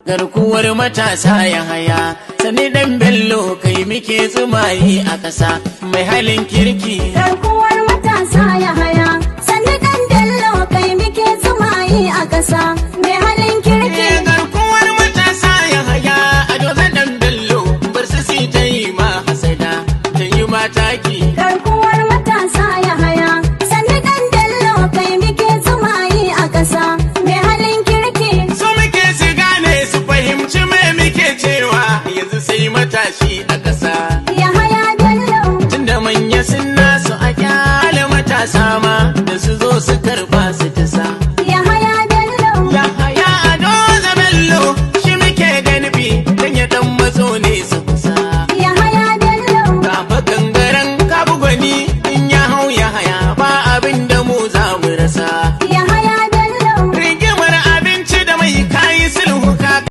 Garkuwar matasa Yahaya, Sani Dan Bello, kai muke tsumayi a ƙasa, mai halin kirki. Garkuwar matasa Yahaya, Sani Dan Bello, kai muke tsumayi a ƙasa.